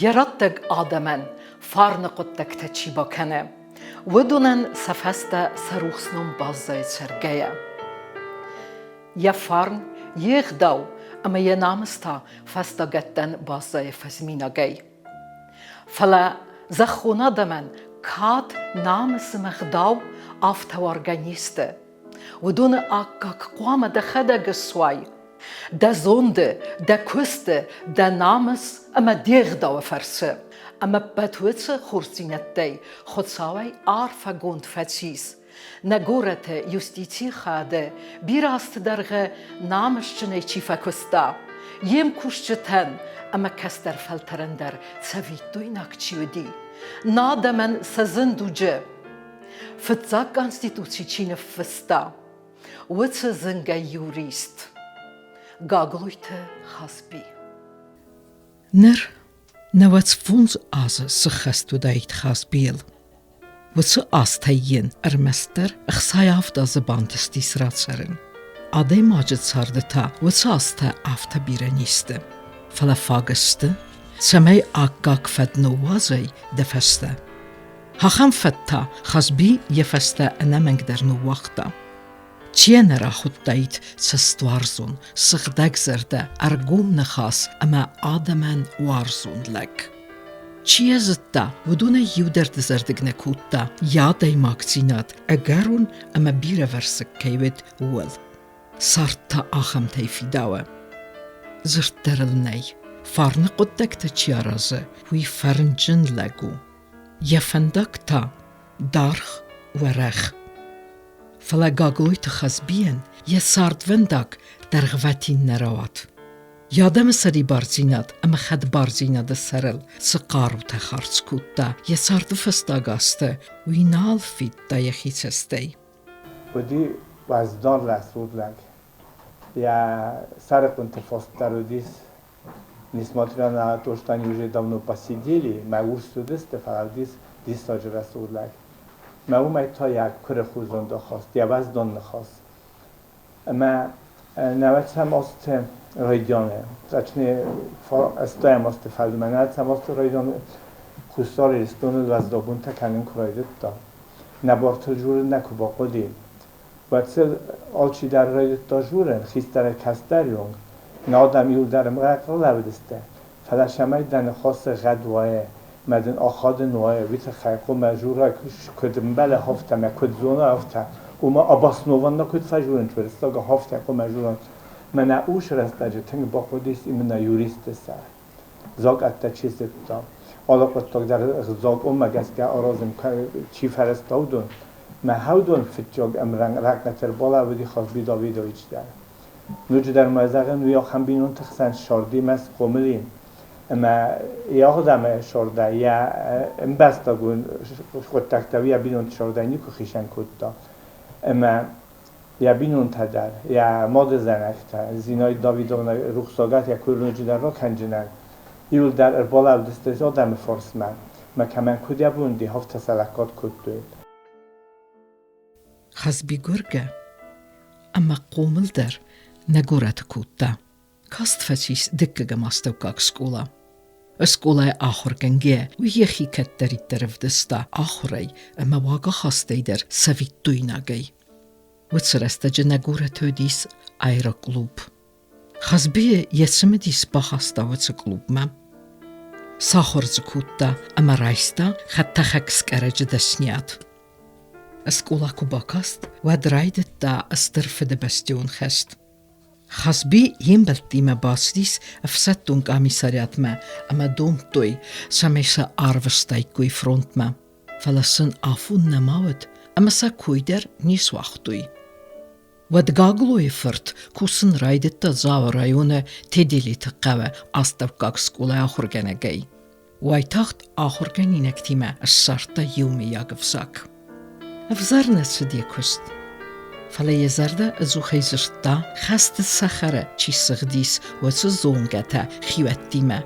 Йӕ раттӕг адӕмӕн фарны хъуыддӕгтӕ чи бакӕны, уыдонӕн сӕ фӕстӕ сӕ рухс ном баззайы цӕргӕйӕ. Йӕ фарн, йе гъдау ӕмӕ йӕ намыс та фӕстагӕттӕн баззайы фӕзминагӕй. Фӕлӕ зӕххон адӕмӕн кад, намыс ӕмӕ гъдау афтӕ уаргӕ не сты. Уыдоны аккаг хъуамӕ дӕхӕдӕг ссуай. Дӕ зонды, дӕ куысты, дӕ намыс ӕмӕ де гъдауы фӕрцы. Ӕмӕ ӕппӕт уыцы хорздзинӕдтӕй Хуыцауӕй арфӕгонд фӕцис. Нӕ горӕты юстицийы хады бирӕ азты дӕргъы намысджынӕй чи фӕкуыста, йе мкусджытӕн ӕмӕ кӕстӕр фӕлтӕрӕн дӕр цӕвиттойнаг чи уыди, нӕ адӕмӕн сӕ зын дуджы фыццаг конституци чи ныффыста, уыцы зынгӕ юрист Гаглойты Хазби. Ныр 95 азы сыххӕст уыдаид Хазбийыл. Уыцы азтӕй йын ӕрмӕстдӕр 67 азы бантыстис рацӕрын. Адӕймаджы царды та уыцы азтӕ афтӕ бирӕ не сты, фӕлӕ фаг сты, цӕмӕй аккаг фӕд ныууадзай дӕ фӕстӕ. Ахӕм фӕд та Хазби йӕ фӕстӕ ӕнӕмӕнгдӕр ныууагъта. Чи йӕ нӕ рахуыдтаид цӕстуарзон, сыгъдӕгзӕрдӕ, ӕргом ныхас ӕмӕ адӕмӕн уарзон лӕг. Чи йӕ зыдта, уыдонӕй иу дӕр дызӕрдыг нӕ кодта, йӕ адӕймагдзинад ӕгӕрон ӕмӕ бирӕвӕрсыг кӕй уыд, ууыл. Цард та ахӕмтӕй фидауы. Дзырд дӕр ыл нӕй, фарны хъуыддӕгтӕ чи аразы, уый фӕрнджын лӕг у. Йӕ фӕндаг та даргъ, уӕрӕх. Фӕлӕ Гаглойты Хазбийӕн йӕ цардвӕндаг дӕргъвӕтин нӕ рауад. Йӕ адӕмы сӕрибардзинад ӕмӕ хӕдбардзинады сӕрыл цы хъарутӕ хардз кодта йӕ царды фӕстаг азты, уый нал федта йӕхи цӕстӕй. Уыди уӕздан рӕсугъд лӕг. Йӕ сӕрыхъуынты фост дӕр уыдис. Несмотря на то, что они уже давно посидели, мӕ урс уыдысты, фӕлӕ уыдис диссаджы рӕсугъд лӕг. Мӕ уымӕй та йӕ куырыху зондахаст, йӕ уӕздан ныхас. Ӕмӕ нӕуӕдзӕм азты райдианы, точнее, ӕстайӕм азты фӕлмӕ, нӕуӕдзӕм азты райдианы Хуссар Ирыстоны уӕздабонтӕ кӕнын куы райдыдта, нӕ бартыл дзурын нӕ куы бахъуыди, уӕд сыл алчидӕр райдыдта дзурын, хистӕрӕй кӕстӕры онг. Нӕ адӕм иуылдӕр ӕмрӕнхъ лӕууыдысты, фӕлӕ цӕмӕй дӕ ныхасы гъӕд уайа, мӕ дын ахадын уайа, уый тыххӕй хъуамӕ дзурай, куыд ӕмбӕлы, афтӕ мӕ куыд зона, афтӕ. Уымӕ обоснованно куыд фӕзурынц уырыссаг, афтӕ хъуамӕ дзурон. Мӕнӕ ус рӕстӕджы тынг бахъуыдис именно юристы сӕр. Закъӕттӕ чи зыдта, алы хъуыддаг дӕр закъонмӕ гӕсгӕ аразын чи фӕрӕзта, уыдон. Мӕ хӕудон фыццаг ӕмрӕнхъ ӕрбалӕууыди Хазби Давидович дӕр. Ноджыдӕр ма зӕгъын, уый ахӕм бинонты хсӕн ссардимӕ схъомыл и, ӕмӕ йӕ ӕгъдамӕ сорда, йӕ ӕмбӕстагон хъуыддӕгтӕ йӕ бинонты сордӕй никуы хицӕн кодта. Ӕмӕ йӕ бинонтӕ дӕр, йӕ мады зӕнӕгтӕ, Зинаида Давидовна рухсагат йӕ куырноджыдӕр ракӕнджынӕн, иуылдӕр ӕрбалӕудысты адӕмы фарсмӕ, мӕ кӕмӕн куыд йӕ бон уыди, афтӕ сӕ лӕггад кодтой. Хазби гуыргӕ ӕмӕ хъомыл дӕр нӕ горӕты кодта. Каст фӕцис дыккӕгӕм астӕуккаг скъола. Скъолайы ахуыргӕнгӕ уый йӕхи кӕддӕриддӕр ӕвдыста ахуырӕй ӕмӕ уагахастӕй дӕр цӕвиттойнагӕй. Уыцы рӕстӕджы нӕ горӕты уыдис аэроклуб. Хазбийы йӕ цымыдис бахаста уыцы клубмӕ. Сахуыр дзы кодта ӕмӕ райста хӕдтӕхӕгскъӕрӕджы дӕсниад. Скъола куы бакаст, уӕд райдыдта Стыр Фыдыбӕстӕйон хӕст. Хазби йе мбӕлттимӕ бацыдис ӕфсӕддон къамисариатмӕ ӕмӕ домдтой, цӕмӕй сӕ арвыстаиккой фронтмӕ. Фӕлӕ сын афон нӕма уыд ӕмӕ сӕ кой дӕр не суагътой. Уӕд Гаглойы фырт кусын райдыдта Дзауы районы Теделеты хъӕуы астӕуккаг скъолайы ахуыргӕнӕгӕй. Уайтагъд ахуыргӕнинӕгтимӕ ссардта иумӕйаг ӕвзаг. Ӕвзӕр нӕ цыд йӕ куыст. Фӕлӕ йӕ зӕрдӕ ӕдзухӕй дзырдта, хӕсты цӕхӕры чи сыгъдис, уыцы зонгӕтӕ хиуӕттимӕ.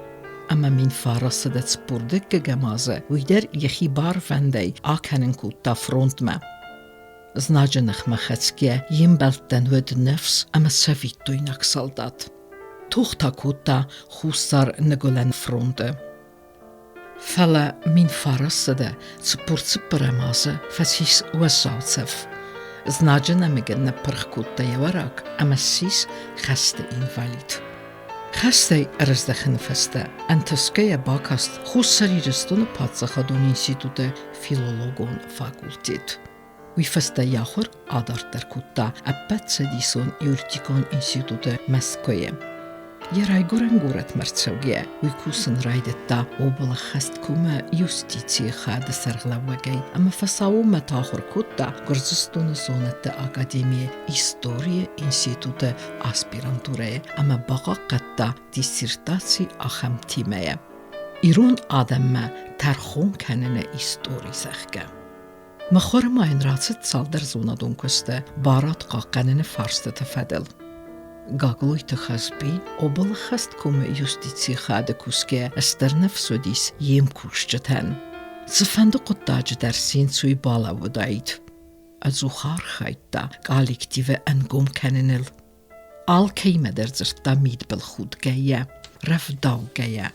Ӕмӕ 1942 азы уый дӕр йӕхи барвӕндӕй акӕнын кодта фронтмӕ. Знаджы ныхмӕ хӕцгӕ йе мбӕлттӕн уыд ныфс ӕмӕ цӕвиттойнаг салдат. Тох та кодта Хуссар-Ныгуылӕн фронты. Фӕлӕ 1944 азы фӕцис уӕззау цӕф. Знаджы нӕмыгӕн ныппырх кодта йӕ уӕраг ӕмӕ ссис хӕсты инвалид. Хӕстӕй ӕрыздӕхыны фӕстӕ ӕнтысгӕйӕ бакаст Хуссар Ирыстоны паддзахадон институты филологон факультет. Уый фӕстӕ йӕ ахуыр адарддӕр кодта Ӕппӕтцӕдисон юридикон институты Мӕскуыйы. Йӕ райгуырӕн горӕтмӕ рцӕугӕйӕ, уый кусын райдыдта облӕххӕсткомы юстицийы хайады сӕргълӕууӕгӕй ӕмӕ фӕсаууонмӕ та ахуыр кодта Гуырдзыстоны зонӕдты академийы историйы институты аспирантурӕйы ӕмӕ бахъахъхъӕдта диссертаци ахӕм темӕйӕ «Ирон адӕммӕ тӕрхон кӕныны истори», зӕгъгӕ. Мыхуыры ма йын рацыд цалдӕр зонадон куысты барад хъахъхъӕныны фарстыты фӕдыл. Гаглойты Хазби облхӕсткомы юстицийы хады кусгӕ стыр ныфс уыдис йе мкусджытӕн. Цыфӕнды хъуыддаджы дӕр сенцуй балӕууыдаид. Ӕдзух архайдта коллективы ӕнгом кӕныныл. Алкӕимӕ дӕр дзырдта мидбылхудгӕйӕ, рӕвдаугӕйӕ,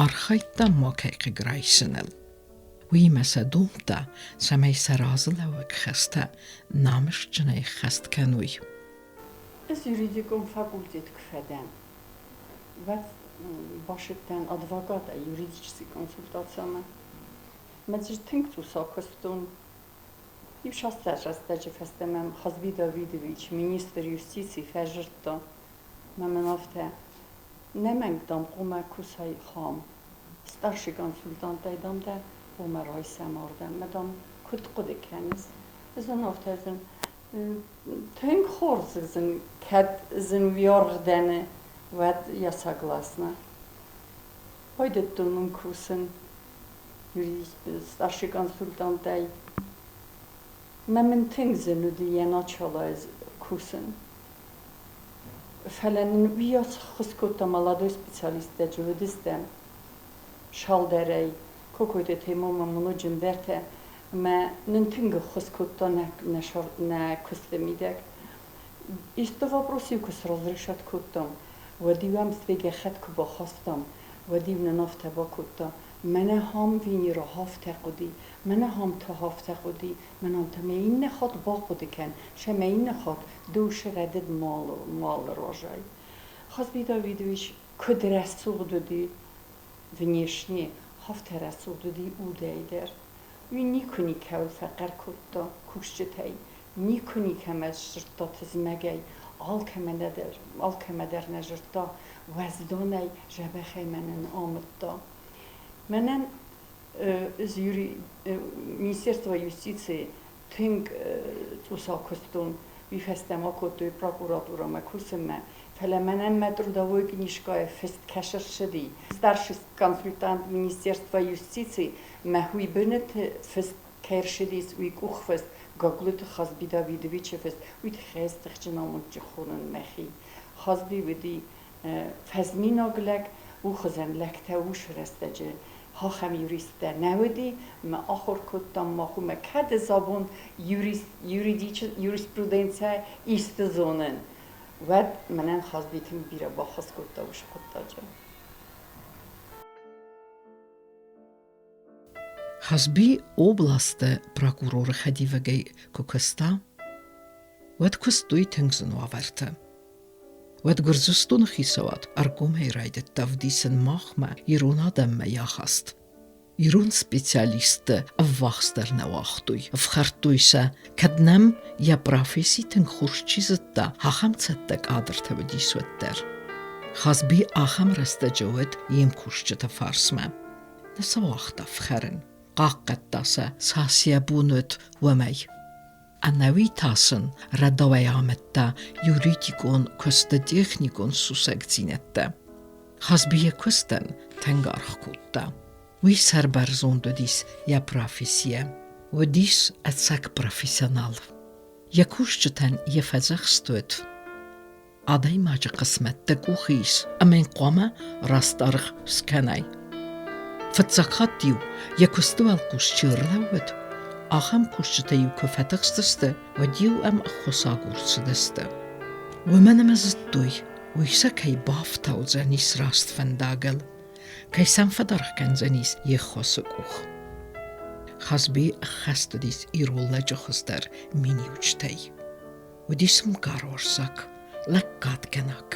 архайдта макӕй хъыг райсыныл. Уыимӕ сӕ домдта, цӕмӕй сӕ разылӕууӕг хӕстӕ намысджынӕй ӕххӕст кӕной. Ӕз юридикон факультет куы фӕдӕн, уӕд бацыдтӕн адвокатӕй юридический консультацимӕ. Мӕ дзы тынг цъус акуыстон. Иу цасдӕр рӕстӕджы фӕстӕ мӕм Хазби Давидович, министр юстицийы, фӕзырдта. Мӕ мын афтӕ: Нӕмӕнг, дам, хъуамӕ кусай хам. Старший консультантӕй, дам, дӕ хъуамӕ райсӕм ардӕм. Мӕ, дам, куыд хъуыды кӕныс? Ӕз ын афтӕ зын тынг хорз зын, кӕд зын уӕргъ дӕн, уӕд я согласна. Байдыдтон мын кусын старший консультантӕй. Мӕ мын тынг зын уыди йӕ началайы кусын. Фӕлӕ нын уыйас ӕххуыс кодта молодой специалисттӕ уыдыстӕм салдӕрӕй, Кокойты Темо ӕмӕ ноджындӕртӕ, ӕмӕ нын тынг ӕххуыс кодта нӕ куысты мидӕг. Исты вопрос-иу куы сразрешать кодтам, уӕд-иу ӕм стӕй гӕххӕтт куы бахастам, уӕд-иу нын афтӕ бакодта: мӕнӕ хам Венера афтӕ хъуыди, мӕнӕ хам та афтӕ хъуыди, мӕнӕн та мӕ иннӕ хатт бахъуыды кӕн, сӕ мӕ иннӕ хатт душы рӕдыд малы разӕй. Хазби Давидович куыд рӕсугъд уыди внешне, афтӕ рӕсугъд уыди удӕй дӕр. Уый никуы никӕуыл фӕхъӕр кодта кусджытӕй, никуы никӕмӕ сдзырдта тызмӕгӕй, алкӕмӕ дӕр нӕ зыдта, уӕздонӕй, дзӕбӕхӕй мӕнӕн амыдта. Мӕнӕн Министерство юстиции тынг цъус акуыстон, уый фӕстӕ ма кодтой прокуратурӕмӕ кусынмӕ, фӕлӕ мӕнӕн мӕ трудовой книжкӕйы фыст кӕсы ссыди. Старший консультант Министерства юстиции мӕ уый бынаты фыст кӕй рсыдис, уый къухфыст Гаглойты Хазби Давидовичы фыст, уый тыххӕй ӕз тыхджын амондджын хонын мӕхи. Хазби уыди фӕзминаг лӕг, у хуызӕн лӕгтӕ уыцы рӕстӕджы ахӕм юристтӕ нӕ уыди, ӕмӕ ахуыр кодтам мах уымӕ кӕд ӕз абон юриспруденцийӕ исты зонын, уӕд мӕнӕн Хазби тынг бирӕ баххуыс кодта уыцы хъуыддаджы. Хазби областы прокуроры хӕдивӕгӕй куы куыста, уӕд куыстой тынг зын уавӕрты. Уӕд Гуырдзыстоны хицауад ӕргомӕй райдыдта ӕвдисын махмӕ ирон адӕммӕ йӕ ахаст. Ирон специалистты ӕввахсдӕр нӕ уагътой, ӕфхӕрдтой сӕ, кӕд нӕм йӕ професси тынг хорз чи зыдта, ахӕм цӕттӕ кадртӕ уыдис, уӕддӕр. Хазби ахӕм рӕстӕджы уыд йе мкусджыты фарсмӕ. Нӕ сӕ уагъта ӕфхӕрын, хъахъхъӕдта сӕ, цас йӕ бон уыд, уымӕй. Ӕнӕуи та сын рӕдауӕй амыдта юридикон куысты техникон сусӕгдзинӕдтӕ. Хазби йӕ куыстӕн тынг аргъ кодта. Уый сӕрбӕрзонд уыдис йӕ профессийӕ. Уыдис ӕцӕг профессионал. Йӕ кусджытӕн йӕ фӕдзӕхст уыд: Адӕймаджы хъысмӕт дӕ къухы ис ӕмӕ йын хъуамӕ раст аргъ скӕнай. Фыццаг хатт-иу йӕ куысты уӕлхъус чи ӕрлӕууыд, ахӕм кусджытӕ-иу куы фӕтыхстысты, уӕд-иу ӕм ӕххуысагур цыдысты. Уымӕн ӕмӕ зыдтой, уый сӕ кӕй бафтаудзӕнис раст фӕндагыл. кӕй сӕм фӕдаргъ кӕндзӕнис йе ххуысы къух. Хазби ӕххӕст уыдис ирон лӕджы хуыздӕр миниуджытӕй. Уыдис мгаруарзаг, лӕггадгӕнӕг.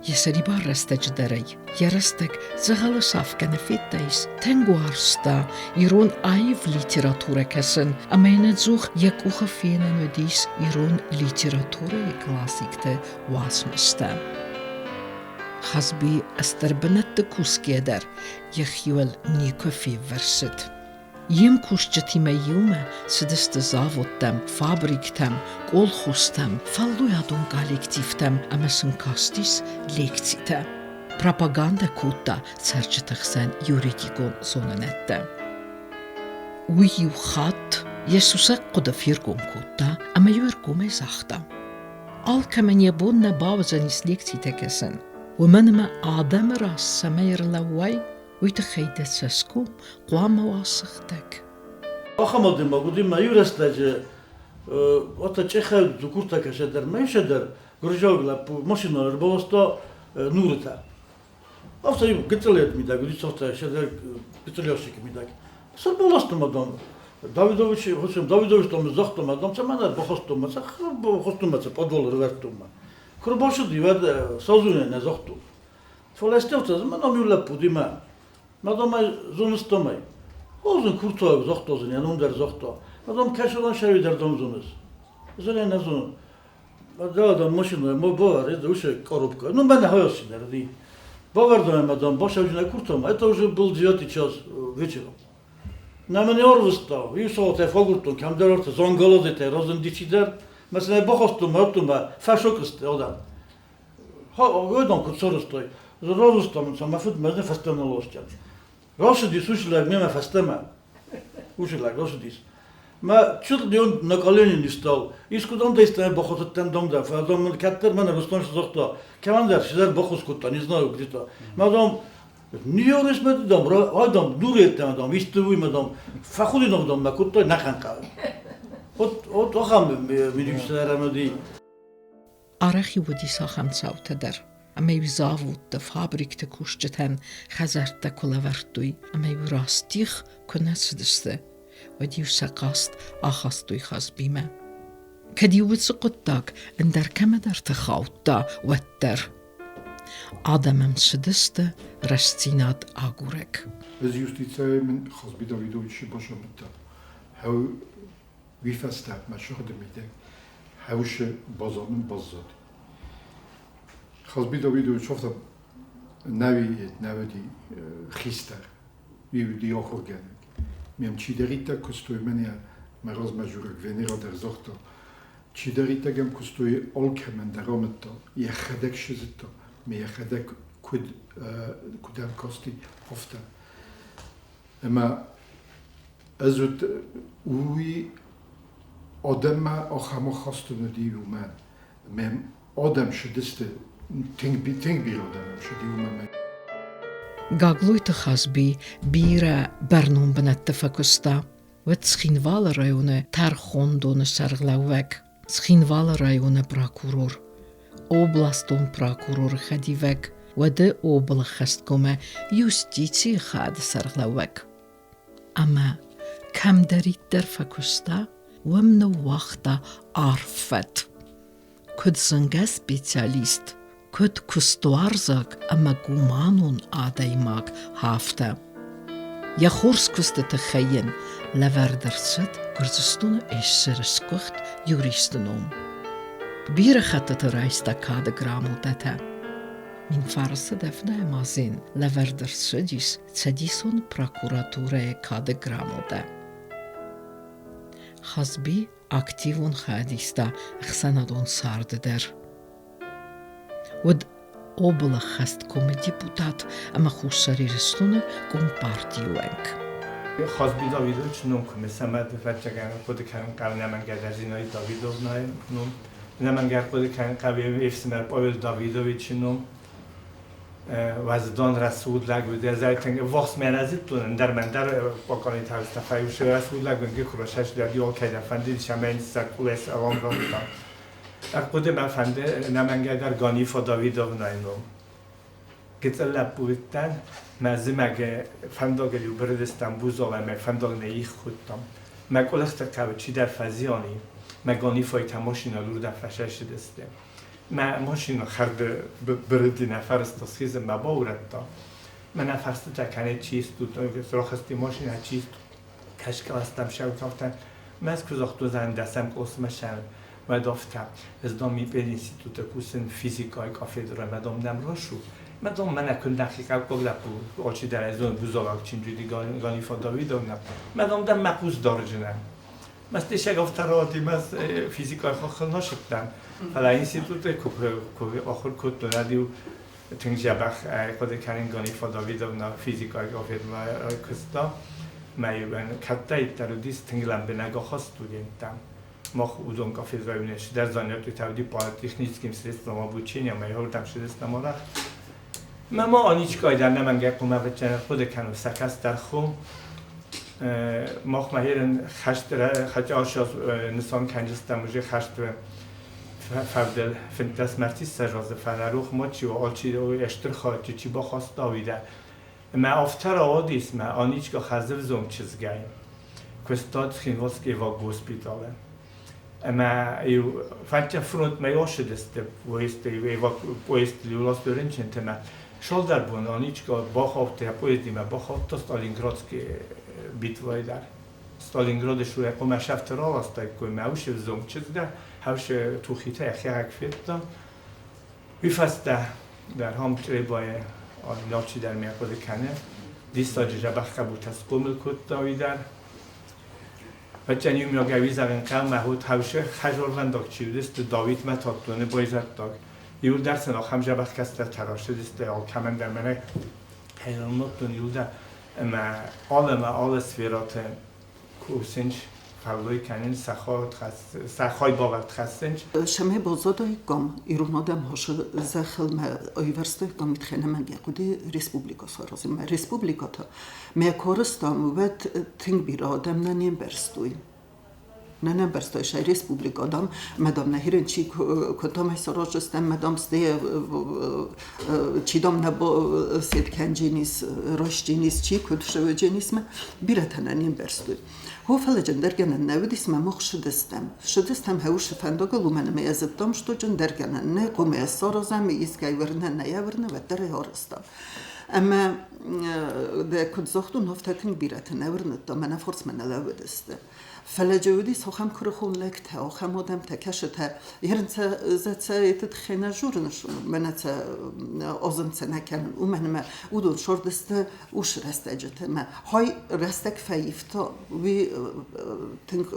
Йӕ сӕрибар рӕстӕджы дӕр ӕй йӕ рӕстӕг дзӕгъӕлы сафгӕ нӕ федтаис, тынг уарзта ирон аив литературӕ кӕсын ӕмӕ йын ӕдзух йӕ къухы фенӕн уыдис ирон литературӕйы классикты уацмыстӕ. Хазби стыр бынӕтты кусгӕ дӕр йӕхиуыл никуы феввӕрсыд. Йе мкусджытимӕ иумӕ цыдысты заводтӕм, фабриктӕм, колхозтӕм, фӕллойадон коллективтӕм ӕмӕ сын кастис лекцитӕ. Пропагандӕ кодта цӕрджыты хсӕн юридикон зонынӕдтӕ. Уый иу хатт йӕ сусӕг хъуыды фергом кодта ӕмӕ иу ӕргомӕй загъта: Алкӕмӕн йӕ бон нӕ бауыдзӕнис лекцитӕ кӕсын, уымӕн ӕмӕ адӕмы раз цӕмӕй ӕрлӕууай, уый тыххӕй дӕ цӕсгом хъуамӕ уа сыгъдӕг. Ахӕм адӕймаг уыди мӕ иу рӕстӕджы уӕдта чъехӕй дзукуртӕ кӕсӕдӕр, мӕ исӕдӕр гуырдзиаг лӕппу машинӕ ӕрбаласта нурытӕ. Афтӕ иу гыццыл мидӕг уыди, афтӕ сӕдӕр гыццыл ящикы мидӕг. Цы ӕрбаластам адӕм? Давидович, хуыцау Давидович там загътам адӕм, цӕмӕн ӕрбахастам, цӕ цы подвал ӕрвӕрдтон. Куы рбацыди, уӕд сазунӕ нӕ загътон. Фӕлӕ стӕвтӕ, мӕ нам иу лӕппу уыди мӕ. Мӕ дам ӕй зоныстам ӕй. Озын куртуаг загъта зын, йӕ ном дӕр загъта. Мӕ дам кӕсӕгӕн сӕри дӕр дам зоныс. Зын ӕй нӕ зонын. Да, дам машина, мо бавар, это уже коробка. Ну, мене хаясин, ради. Бавар, мадам, башавжина куртам. Это уже был девятый час вечера. На мене орвыста, и соте фагуртон, кемдер орте, зангаладете, разындичидер. Mesela бахастум, маттум, фашокысты адам. Ödon kutsorusтой. Розустам, сама фыд мӕзне фӕстӕмӕ Рацыдис уыцы лӕг мемӕ фӕстӕмӕ. Уыцы лӕг рацыдис. Мӕ чуть ли он на колени не стал. Искуыдӕм дӕ бахуыдтӕн дам дӕ, фӕлӕ дам мын кӕддӕр мӕнӕ Рустам загъта, кӕмӕндӕр чидӕр баххуыс кодта, не знаю где-то. Мӕ дам, не мӕ дам, ай дам, дуреттӕ дам, исты уый мӕ дам, фӕхудинаг дам мӕ кодтой нӕхъӕн хъӕуы. Вот, вот ахӕм миниуджытӕ ӕрӕмӕди. Арӕх-иу уыдис ахӕм цаутӕ дӕр, ӕмӕ-иу заводты, фабрикты кусджытӕн хӕдзӕрттӕ куы лӕвӕрдтой ӕмӕ-иу растих куы нӕ цыдысты, уӕд-иу сӕ хъаст ахастой Хазбимӕ. Кӕд-иу уыцы хъуыддаг ӕндӕр кӕмӕдӕрты хаудта, уӕддӕр. Адӕм ӕм цыдысты рӕстдзинад агурӕг. Ӕз юстицӕйы мын Хазби Давидовичы басамыдта. Уый фӕстӕ мӕ сыгъды мидӕг хӕусы базонын баззад. Хазби Давидович афтӕ нӕуи нӕ уыди хистӕр, уый уыди ахуыргӕнӕг. Мӕм чидӕриддӕр куыстой, мӕнӕ мӕ размӕ дзурӕг Венера дӕр загъта, чидӕриддӕр ӕм куыстой, алкӕмӕн дӕр амыдта, йӕхӕдӕг сызыдта, ме йӕхӕдӕг куыд куыд ӕм касти, афтӕ. Ӕмӕ ӕз уыд уый адӕммӕ ахӕм ахаст уыди уымӕн, ӕмӕ адӕм цыдысты, тынг, тынг бирӕ адӕм цыди уымӕн. Гаглойты Хазби бирӕ бӕрнон бынӕтты фӕкуыста. Уӕд Цхинвалы районы тӕрхондоны сӕргълӕууӕг, Цхинвалы районы прокурор, областон прокуроры хӕдивӕг, уӕды облӕххӕсткомы юстицийы хайады сӕргълӕууӕг. Ӕмӕ кӕмдӕриддӕр фӕкуыста, уым ныууагъта арф фӕд. Куыд зынгӕ специалист, куыд куыстуарзаг ӕмӕ гуманон адӕймаг, афтӕ. Йӕ хорз куысты тыххӕй йын лӕвӕрд ӕрцыд Гуырдзыстоны СССР-ы сгуыхт юристы ном. Бирӕ хӕттыты райста кады грамотӕтӕ. Минфарсы дӕфнӕйы мазен лӕвӕрд ӕрцыдис Цӕдисон прокуратурӕйы кады грамотӕ. Хазби активон хайад иста ӕхсӕнадон царды дӕр. Уыд облӕххӕсткомы депутат ӕмӕ Хуссар Ирыстоны Компартийы уӕнг. Хазби Давидович ном куы ӕвӕццӕгӕн хъуыды кӕнын хъӕуы нӕмӕнгӕ дӕр Зинаида Давидовнайы ном, нӕмӕнгӕ хъуыды кӕнын хъӕуы йе фсымӕр Павел Давидовичы ном. Уӕздан рӕсугъд лӕг уыд, ӕз ӕй тынг ӕввахс мӕ нӕ зыдтон, ӕндӕр мӕн дӕр Къокъони Тавистафӕй уыцы рӕсугъд лӕг уынгы куы расӕстдӕр, алкӕй дӕр фӕндыдис ӕмӕ йын сӕ къулӕй салам радта. Ӕрхъуыды мӕ фӕнды нӕмӕнгӕй дӕр Ганифа Давидовнайы ном. Гыццыл лӕппу уыдтӕн, мӕ зымӕг фӕндагыл-иу бырыдыстӕм Бузалӕ мӕ фӕндаг нӕ их хуыдтам. Мӕ къуылыхты хъӕуы чидӕр фӕзиан и, мӕ Ганифайтӕ машинӕ уырдӕм фӕсӕссыдысты. Мӕ машинӕ хӕрды бырыди нӕ фӕрӕзта схизын, мӕ баурӕдта. Мӕнӕ фӕрстытӕ кӕнӕ чи стут, рахызти машинӕ чи стут. Кӕсгӕластам сӕутавтӕ. Мӕскуы загътон, дӕсӕм къласмӕ сӕ Медовта. Ez dom пединститута кусын физикай кафедра медом nem rossú. Medom menekülnek kapoglapu ochiderezon buzalak csincsüdi Ganifa Davidovna. Medom dem mekuz darjinem. Mas tešek avtarati mas fizikai хахыл нашыптан. Фӕлӕ институты куы ахуыр кодтон, ӕд-иу тынг дзӕбӕх хъуыды кӕнын Ганифа Давидовна физикай кафедрайы куыста. Мӕ-иу кӕддӕриддӕр уыдис тынг лӕмбынӕг ахаст студенттӕм. Мах уыдон кафедрайы цыдӕр занятитӕ уыди по техническим средствам обучения, мӕ уырдӕм цыдыстӕм арӕх. Мӕ ма Аничкайы дӕр нӕмӕнгӕй хъуамӕ хъуыды кӕнон сӕ кӕстӕр хо. Мах ма ерын хӕст хотя нысан кӕнджыстӕм уже хӕсты фӕвдыл 15 мартиссӕ азы, фӕлӕ рох ма чи у, алчи стыр хатты чи бахаста, уый дӕр. Мӕ афтӕ рауадис, мӕ Аничка хӕрзӕвзонг чызгӕй куыста Цхинвалскы эвакгоспиталы. Ӕмӕ-иу фӕнча фронтмӕ ацыдысты поездты, поездты ластой рынчынтимӕ. Цалдӕр боны Аничка бахаудта йӕ поездимӕ, бахаудта Сталинградский битвӕйы дӕр. Сталинграды сурӕй хъуамӕ сӕфты раластаиккой мӕ уыцы взонг чызг дӕр, хӕвсы тухитӕ йӕхи федта. Уый фӕстӕ дӕр ам Чъребайы алчидӕр ме хъуыды кӕны. Диссаджы дзӕбӕх хъӕбултӕ схъомыл кодта уый дӕр. Бӕччӕн иумиагӕй уый зӕгъын хъӕуы, мӕ хо Таусы хӕзорвӕндаг чи уыдысты, Давидмӕ Тадтоны байзӕддаг. Иуылдӕр сын ахӕм дзӕбӕх кӕстӕртӕ рацыдысты, алкӕмӕн дӕр мӕнӕ хӕрӕнуӕттон иуылдӕр ӕмӕ алы ӕмӕ алы сферӕты кусынц, фӕллой кӕнынц, сӕ хайбавӕрд хӕссынц. Шаме баззадаиккам ирон адӕм хосы зӕххыл мӕ ӕвӕрстаиккам митхӕнӕмӕнгӕ хъуыды республикӕ саразын. Мӕ республикӕтӕ мӕ корыстам, уӕд тынг бирӕ адӕм нӕ не мбӕрстой. Не не мбӕрстой сӕ республикӕ дам, мадам нӕ хирен чи кодтам саразыстӕм, мадам сте чи дам нӕ сет кӕнджинис, растджинис, чи куыд сӕвӕджинис мӕ бирӕтӕ нӕ не мбӕрстой. Хо фӕлӕ ӕндӕр гӕнӕн нӕ уыдис мӕ мах ссыдыстӕм. Ссыдыстӕм хӕусы фӕндагыл, уымӕн ӕмӕ йӕ зыдтам, что ӕндӕр гӕнӕн нӕй, хъуамӕ йӕ саразӕм, искӕй уырны, нӕ йӕ уырны, уӕддӕр ӕй арӕзтам. Ӕмӕ дӕ куыд загътон, афтӕ тынг бирӕтӕ нӕ уырныдта, мӕнӕ фарсмӕ нӕ лӕууыдысты. Фӕлӕ джы уыдис ахӕм куырыхон лӕгтӕ, ахӕм адӕмтӕ, кӕсытӕ, ерынцӕ зӕцӕ тыххӕй нӕ журыныс, мӕнӕ цӕ азымцӕ нӕ кӕнын, уымӕн ӕмӕ уыдон сордысты ус рӕстӕджыты мӕ хай рӕстӕг фӕивта, уый тынг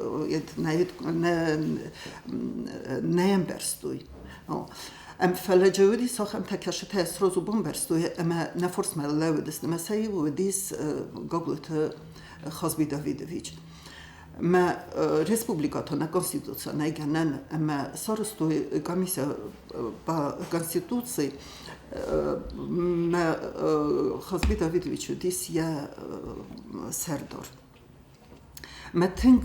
нӕ ӕмбӕрстой. Фӕлӕ джы уыдис ахӕмтӕ, кӕсытӕ сразу бамбӕрстой ӕмӕ нӕ фарсмӕ лӕууыдысты ӕмӕ сӕ иу уыдис Гаглойты Хазби Давидович. Мӕ республикӕтӕ нӕ конституци нӕй гӕнӕн ӕмӕ сарӕзтой комиссия по конституции. Мӕ Хазби Давидович уыдис йӕ сӕрдар. Мӕ тынг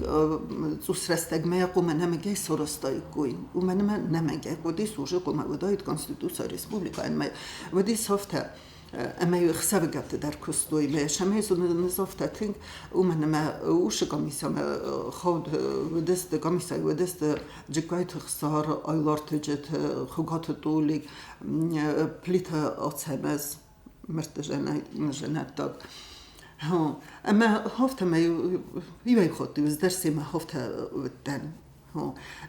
цъус рӕстӕгмӕ йӕ хъуамӕ нӕмыгӕй сарӕзтаиккой. Уымӕн ӕмӕ нӕмыгӕй хъуыдис уже хъуамӕ уыдаид конституция республикӕйӕн. Мӕ уыдис афтӕ, ӕмӕ ӕхсӕвыгӕтты дӕр куыстой. Мӕ сӕмӕй ныззагъта тынг, уымӕн ӕмӕ уыцы комиссамӕ хауд уыдысты, комиссайы уыдысты Джыккайты Хсар, Айларты Джеты, Хуыгаты Толик, Плиты Ацӕмӕз, мӕрдты зӕнӕттаг. Ӕмӕ афтӕмӕй иуӕй хатт ӕз дӕр семӕ афтӕ уыдтӕн.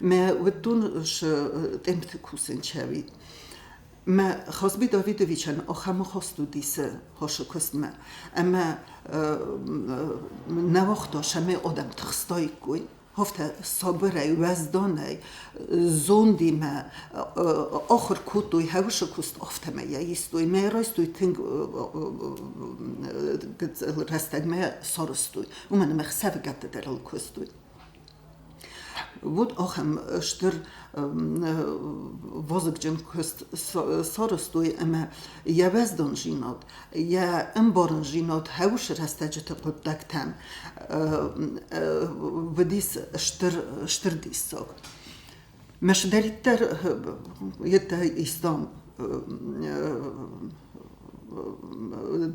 Мӕ уыдтон тъемты кусын чӕви. Мӕ Хазби Давидовичӕн ахӕм ахаст уыдис хосы куыстмӕ, ӕмӕ нӕ уагъта, цӕмӕй адӕм тыхстаиккой. Афтӕ сабырӕй, уӕзданӕй, зондимӕ ахуыр кодтой хӕусы куыст, афтӕмӕй йӕ истой. Мӕ райстой тынг гыццыл рӕстӕгмӕ сарӕзтой, уымӕн ӕмӕ ӕхсӕвыгӕтты дӕр ыл куыстой. Уыд ахӕм стыр вазыгджын куыст сарӕзтой ӕмӕ йӕ уӕздандзинад, йӕ ӕмбарындзинад хӕусы рӕстӕджыты хъуыддӕгтӕм уыдис стыр, стыр диссаг. Мӕ цыдӕриддӕр йедтӕ истам.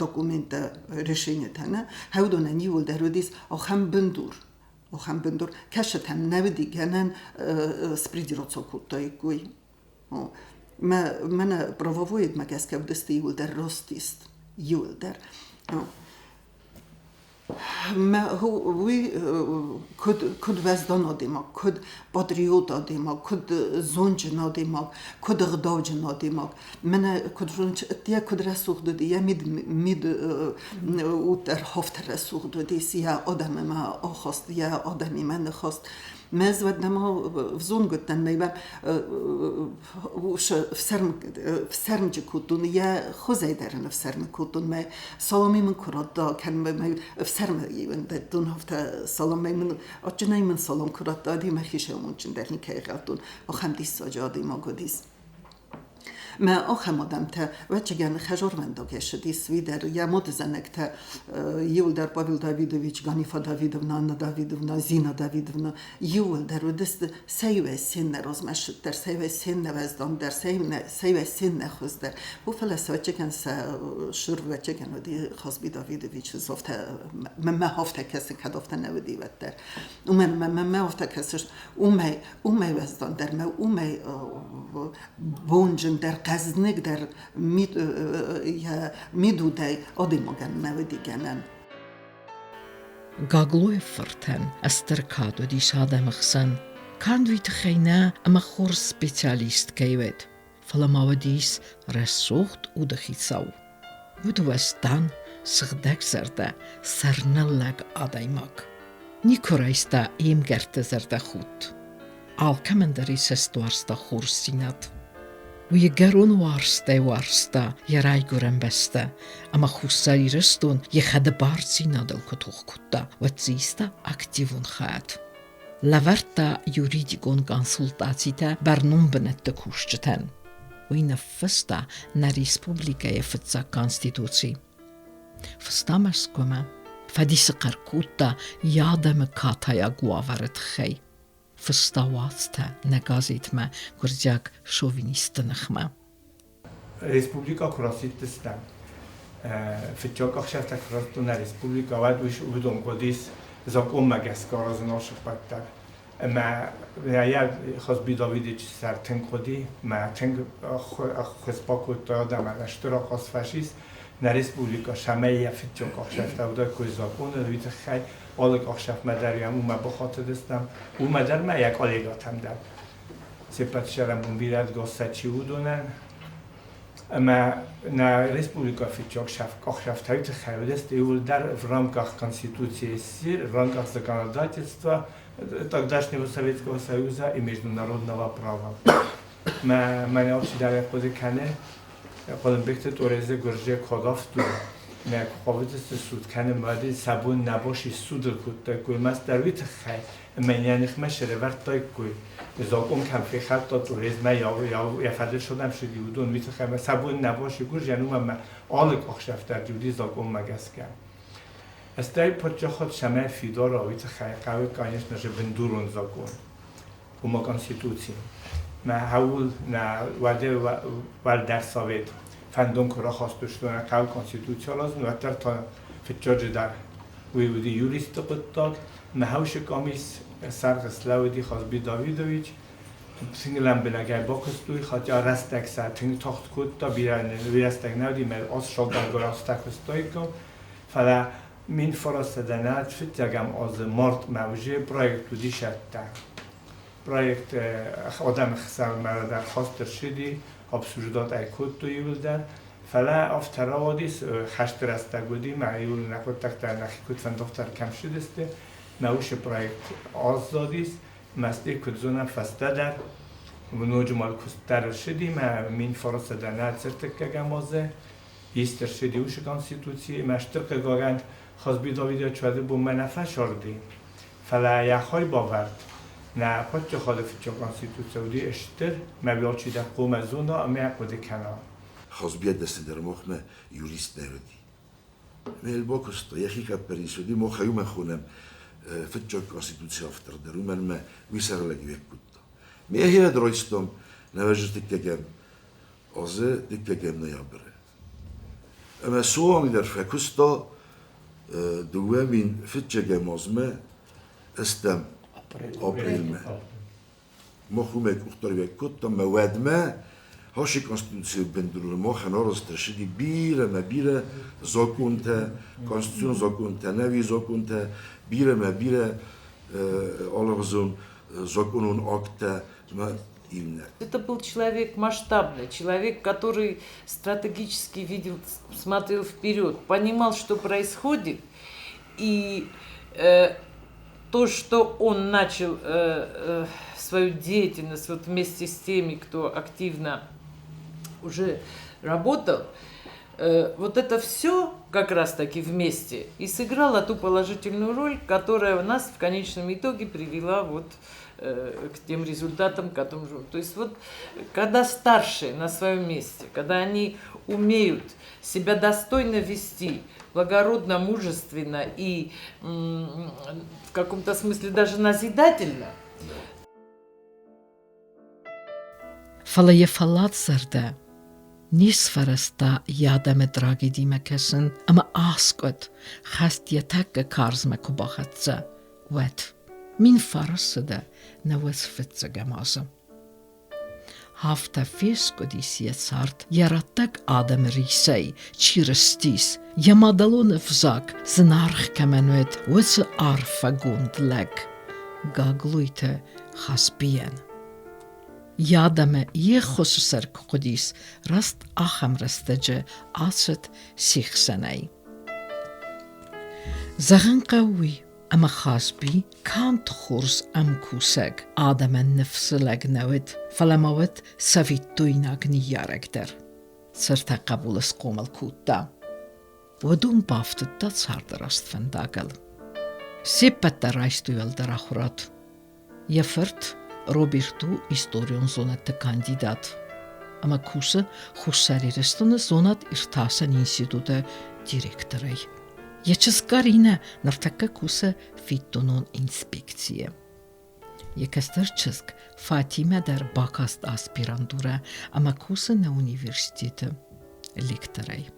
документтӕ, решениетӕ нӕ, уыдонӕн иууылдӕр уыдис ахӕм бындур, ахӕм бындур, кӕсытӕм нӕ уыди гӕнӕн спридироцо кодтаиккой. Мӕнӕ правовоедмӕ гӕсгӕ уыдысты иууылдӕр раст ист, иууылдӕр. Уый куыд уӕздан адӕймаг, куыд патриот адӕймаг, куыд зондджын адӕймаг, куыд ӕгъдауджын адӕймаг. Мӕнӕ куыд йӕ куыд рӕсугъд уыди, йӕ мид мид уд дӕр афтӕ рӕсугъд уыдис, йӕ адӕмимӕ ахаст, йӕ адӕмимӕ ныхаст. Мӕ ӕз уӕд нӕма взонг уыдтӕн, мӕ ӕфсӕрмджы кодтон, йӕ хуызӕй дӕр ын ӕфсӕрмы кодтон. Мӕ саламӕй мын куы радта, кӕн мӕ ӕфсӕрмы дӕттон, афтӕ саламӕй мын адджынӕй мын салам куы радта, ӕви мӕхи сӕумонджын дӕр никӕй радтон. Ахӕм диссаджы адӕймаг уыдис. Мӕ ахӕм адӕмтӕ, ӕвӕццӕгӕн, хӕзарвӕндаг ссыдис, уый дӕр йӕ мадызӕнӕгтӕ иуылдӕр Павел Давидович, Ганифа Давидовна, Анна Давидовна, Зина Давидовна иууылдӕр уыдысты сӕ иуӕй сеннӕ размӕ ссыддӕр, сӕ иуӕй сеннӕ уӕздандӕр, сӕ иуӕй сеннӕ хуыздӕр. О, фӕлӕ сӕ ӕвӕццӕгӕн сӕ сыр ӕвӕццӕгӕн уыди Хазби Давидович, афтӕ мӕнмӕ афтӕ кӕсы, кӕд афтӕ нӕ уыди, уӕддӕр. Уымӕн мӕнмӕ афтӕ кӕсы, уымӕй уымӕй уӕздандӕр мӕ уымӕй бонджындӕр, хъӕзныгдӕр мидудӕй адӕймагӕн нӕ уыди гӕнӕн. Гаглойы фыртӕн стыр кад уыдис адӕмы хсӕн. Канд уый тыххӕй нӕ, ӕмӕ хорз специалист кӕй уыд, фӕлӕ ма уыдис рӕсугъд уды хицау. Уыд уӕздан, сыгъдӕгзӕрдӕ, сӕрныллӕг адӕймаг. Никуы райста йе мгӕртты зӕрдӕхудт. Алкӕмӕн дӕр йӕ цӕст уарзта хорздзинад. Уый ӕгӕрон уарзтӕй уарзта йӕ райгуырӕн бӕстӕ, ӕмӕ Хуссар Ирыстон йӕ хӕдбардзинадыл куы тох кодта, уӕд дзы иста активон хайад. Лӕвӕрдта юридикон консультацитӕ бӕрнон бынӕтты кусджытӕн. Уый ныффыста нӕ республикӕйы фыццаг Конституци. Фыста Мӕскуымӕ, фӕдисы хъӕр кодта йӕ адӕмы катайаг уавӕры тыххӕй. Фыста уацтӕ нӕ газетмӕ гуырдзиаг шовинистты ныхмӕ. Республикӕ куы расидтыстӕм, фыццаг ӕхсӕвтӕ куы радтон нӕ республикӕ, уӕд уыдон хъуыдис закъонмӕ гӕсгӕ аразын ӕфсӕддӕттӕ дӕр. Ӕмӕ йӕ Хазби Давидович сӕр тынг хъуыди, мӕ тынг ӕххуыс бакодта адӕмӕн стыр ахъаз фӕсис. Нӕ республикӕ цӕмӕй йӕ фыццаг ӕхсӕвтӕ уыдаиккой закъоны, уый тыххӕй алы ӕхсӕвмӕ дӕр йӕм уымӕ бахатыдыстӕм, уымӕ дӕр ма йӕ коллегӕтӕм дӕр. Се ппӕт сӕрӕнбон бирӕ госса чи уыдонӕн. Ӕмӕ нӕ республикӕ фыццаг къахсӕфтӕй тыххӕй уыдысты иууылдӕр в рамках Конституции СССР, в рамках законодательства тогдашнего Советского Союза и международного права. Мӕ мӕнӕ алчидӕр хъуыды кӕны, Хъуылымбегты Торезы гуырдзы кодавту мӕ хъавыдысты суд кӕнын мады сӕ бон нӕ боши судыл кодтаиккой мастдӕр уый тыххӕй, ӕмӕ йӕ ныхмӕ сӕрӕвӕрдтаиккой. Закъон кӕм фехӕлдта Торезмӕ йӕ фӕдыл содӕм цыди, уыдон уый тыххӕй ӕмӕ сӕ бон нӕ боши гуырдзыйӕн, уымӕн ӕмӕ алы къахсӕф дӕр уыди закъонмӕ гӕсгӕ. Стӕй паддзахад цӕмӕй фидара, уый тыххӕй хъӕуы, конечно же, бындурон закъон. Уымӕ Конституци. Мӕ хӕуыл нӕ уӕды уӕлдӕр совет фӕндон куы рахастысты нӕ хъӕуы Конституци аразын, уӕддӕр та фыццаджыдӕр уый уыди юристты хъуыддаг. Мӕ хӕусы къамис сӕргъ слӕууыди Хазби Давидович. Тынг лӕмбынӕгӕй бакуыстой, хотя рӕстӕг сӕ тынг тагъд кодта, бирӕ рӕстӕг нӕ уыди, мӕ аз сабыргай азтӕ куыстаиккам. Фӕлӕ 1900 фыццӕгӕм азы мартмӕ уже проект уыди сӕттӕ. Проект адӕмы хсӕнмӕ дӕр хаст ӕрцыди, обсуждать ӕй кодтой иууылдӕр. Фӕлӕ афтӕ рауадис, хӕсты рӕстӕг уыди, мӕ иууыл нӕ хъуыддӕгтӕ нӕхи куыд фӕндыгъддӕр кӕм ссыдысты. Мӕ уыцы проект аззадис, мӕ куыд зонӕм фӕстӕдӕр, ноджы ма куыст дӕр ӕрцыди, мӕ 1903 азы Ист ӕрцыди уыцы конституци, ӕмӕ стыр хъыгагӕн, Хазби Давидович уӕды бонмӕ нӕ фӕсырди, фӕлӕ йӕ хайбавӕрд нӕ паддзахады фыццаг конституци уыди стыр, мӕ алчидӕр хъуамӕ зона ӕмӕ хъуыды кӕна. Хазби дӕсныдӕр махмӕ юрист нӕ уыди. Мел бакуыста, йӕхи хъӕппӕрис уыди, мах ӕй уымӕн хонӕм фыццаг конституцийы автор дӕр, уымӕн ӕмӕ уый сӕргълӕууӕг кодта. Ме хиад райстам нӕвӕзӕртыккӕгӕм азы дыккӕгӕм ноябры. Ӕмӕ суанг дӕр фӕкуыста 2005 азмӕ ӕстӕм апрелмӕ. Мах уымӕй къухдариуӕг кодтам, ӕмӕ уӕдмӕ Хасы Конституцийы бындурыл махӕн арӕзт ӕрцыди бирӕ мӕ бирӕ законтӕ, конституцион законтӕ, нӕуи законтӕ, бирӕ мӕ бирӕ алыгъуызон законон акттӕ ӕмӕ иунӕг. Это был человек масштабный, человек, который стратегически видел, смотрел вперед, понимал, что происходит, и то, что он начал свою деятельность вот вместе с теми, кто активно уже работал, вот это все как раз-таки вместе и сыграло ту положительную роль, которая у нас в конечном итоге привела вот к тем результатам, которым... То есть вот когда старшие на своем месте, когда они умеют себя достойно вести, благородно, мужественно и в каком-то смысле даже назидательно. Фӕлӕ йӕ фӕллад зӕрдӕ не сфӕрӕзта йӕ адӕмы трагедимӕ кӕсын ӕмӕ аскъуыд, хӕст йӕ тӕккӕ карзмӕ куы бахӕццӕ, уӕд. 1900 фыццӕгӕм азы. Афтӕ фескъуыдис йӕ цард йӕ раттӕг адӕмы рисӕй, чи рыстис, йӕ мадӕлон ӕвзаг зынаргъ кӕмӕн уыд, уыцы арфӕгонд лӕг Гаглойты Хазбийӕн. Йӕ адӕмы йе ххуысы сӕр куы хъуыдис, раст ахӕм рӕстӕджы ацыд се хсӕнӕй. Зӕгъын хъӕуы уый, ӕмӕ Хазби канд хорз ӕмкусӕг, адӕмӕн ныфсы лӕг нӕ уыд, фӕлӕ ма уыд цӕвиттойнаг ныййарӕг дӕр. Цыртӕ хъӕбулы схъомыл кодта. Уыдон бафтыдта царды раст фӕндагыл. Се ппӕт дӕр райстой уӕлдӕр ахуырад. Йӕ фырт Роберт у историон зонӕдты кандидат ӕмӕ кусы Хуссар Ирыстоны зонад-иртасӕн институты директорӕй. Йӕ чызг Каринӕ ныртӕккӕ кусы фиддонон инспекцийы. Йӕ кӕстӕр чызг Фатимӕ дӕр бакаст аспирантурӕ ӕмӕ кусы нӕ университеты лекторӕй.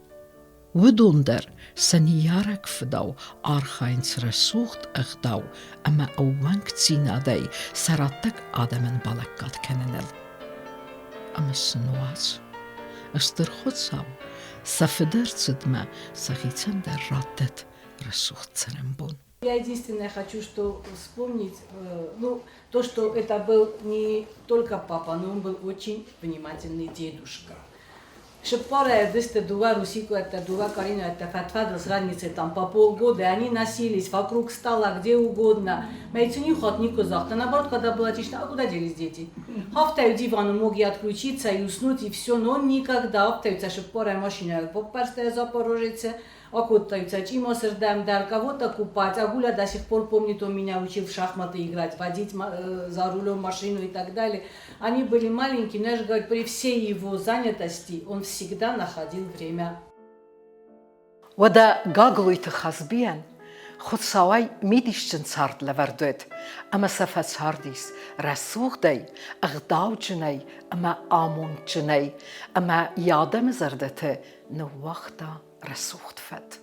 Уыдон дӕр сӕ ныййарӕг фыдау архайынц рӕсугъд ӕгъдау ӕмӕ ӕууӕнкдзинадӕй сӕ раттӕг адӕмӕн балӕггад кӕныныл. Ӕмӕ сын уадз, Стыр Хуыцау сӕ фыдӕрцыдмӕ сӕхицӕн дӕр раттӕд рӕсугъд цӕрӕнбон. Я единственное хочу что вспомнить, ну, то, что это был не только папа, но он был очень внимательный дедушка. Шиппара дысты дуа Русику это дуа Карину это фатфадл с разницей там по полгода, и они носились вокруг стола, где угодно. Мейцуни хот нико завтра. Наоборот, когда была тишина, а куда делись дети? Хафтаю дивану мог я отключиться и уснуть, и все, но он никогда хафтаю, шиппара машина, попперстая Запорожец, Окутаются Чимосердем, кого-то купать. А Гуля до сих пор помнит, он меня учил в шахматы играть, водить за рулем машину и так далее. Они были маленькие, но я же говорю, при всей его занятости он всегда находил время. Уӕдӕ Гаглойты Хазбийӕн Хуыцауӕй мидисджын цард лӕвӕрд уӕд, ӕмӕ сӕ фӕцардис рӕсугъдӕй, ӕгъдауджынӕй ӕмӕ амондджынӕй, ӕмӕ йӕ адӕмы зӕрдӕты ныууагъта рӕсугъд фӕд.